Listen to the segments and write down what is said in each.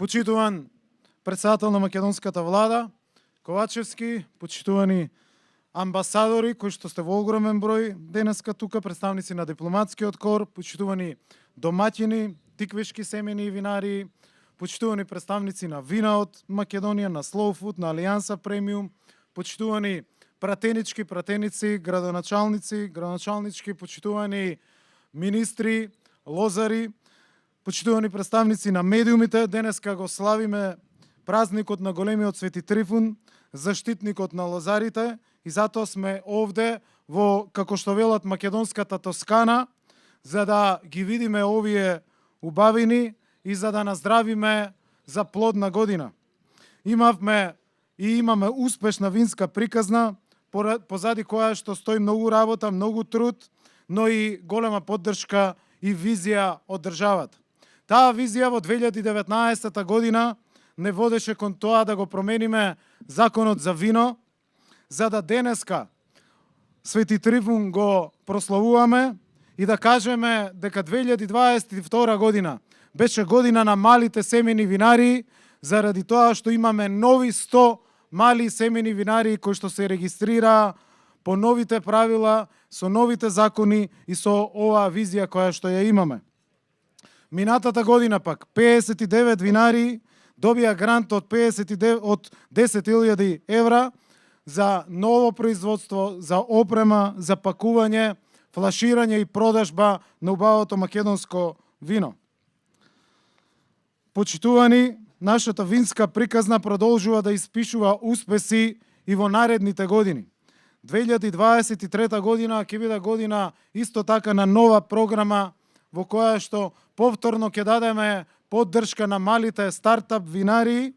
Почитуван председател на македонската влада, Ковачевски, почитувани амбасадори, кои што сте во огромен број денеска тука, представници на дипломатскиот кор, почитувани домаќини, тиквешки семени и винари, почитувани представници на вина од Македонија, на Slow Food, на Алијанса Премиум, почитувани пратеници, градоначалнички, почитувани министри, лозари, почитувани представници на медиумите. Денеска го славиме празникот на големиот Свети Трифун, заштитникот на лозарите, и затоа сме овде во, како што велат, македонската Тоскана, за да ги видиме овие убавини и за да наздравиме за плодна година. Имавме и имаме успешна винска приказна, позади која што стои многу работа, многу труд, но и голема поддршка и визија од државата. Таа визија во 2019 година не водеше кон тоа да го промениме законот за вино, за да денеска Свети Трифун го прославуваме и да кажеме дека 2022 година беше година на малите семени винари, заради тоа што имаме нови 100 мали семени винари кои што се регистрираа по новите правила, со новите закони и со оваа визија која што ја имаме. Минатата година пак 59 винари добија грант од 10.000 евра за ново производство, за опрема, за пакување, флаширање и продажба на убавото македонско вино. Почитувани, нашата винска приказна продолжува да испишува успеси и во наредните години. 2023 година ќе биде година исто така на нова програма во која што повторно ќе дадеме поддршка на малите стартап винари,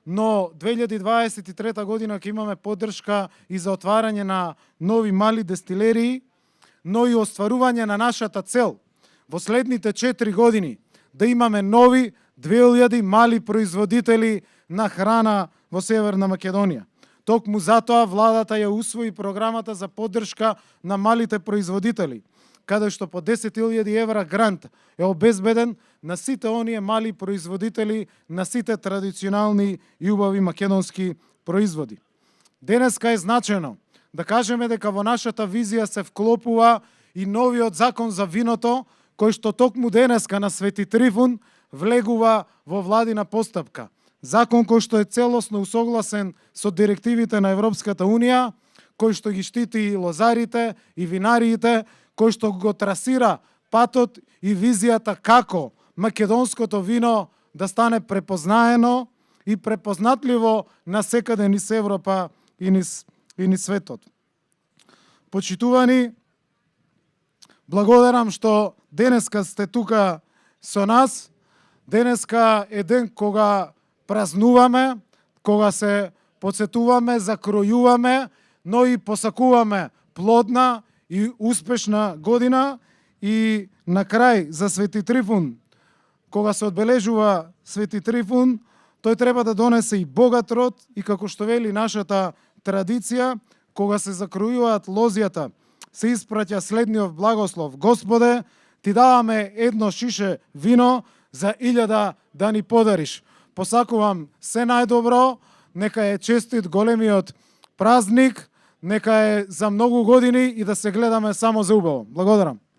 но 2023 година ќе имаме поддршка и за отварање на нови мали дестилерии, но и остварување на нашата цел во следните 4 години да имаме нови 2000 мали производители на храна во Северна Македонија. Токму затоа владата ја усвои програмата за поддршка на малите производители, каде што по 10.000 евра грант е обезбеден на сите оние мали производители, на сите традиционални и убави македонски производи. Денеска е значено да кажеме дека во нашата визија се вклопува и новиот закон за виното, кој што токму денеска на Свети Трифун влегува во владина постапка. Закон кој што е целосно усогласен со директивите на Европската Унија, кој што ги штити и лозарите и винариите, кој што го трасира патот и визијата како македонското вино да стане препознаено и препознатливо насекаде низ Европа и низ светот. Почитувани, благодарам што денеска сте тука со нас. Денеска е ден кога празнуваме, кога се подсетуваме, закројуваме, но и посакуваме плодна и успешна година. И на крај за Свети Трифун, кога се одбележува Свети Трифун, тој треба да донесе и богат род и, како што вели нашата традиција, кога се закројуваат лозјата, се испраќа следниот благослов: Господе, ти даваме едно шише вино за 1000 да ни подариш. Посакувам се најдобро, нека е честит големиот празник, нека е за многу години и да се гледаме само за убаво. Благодарам.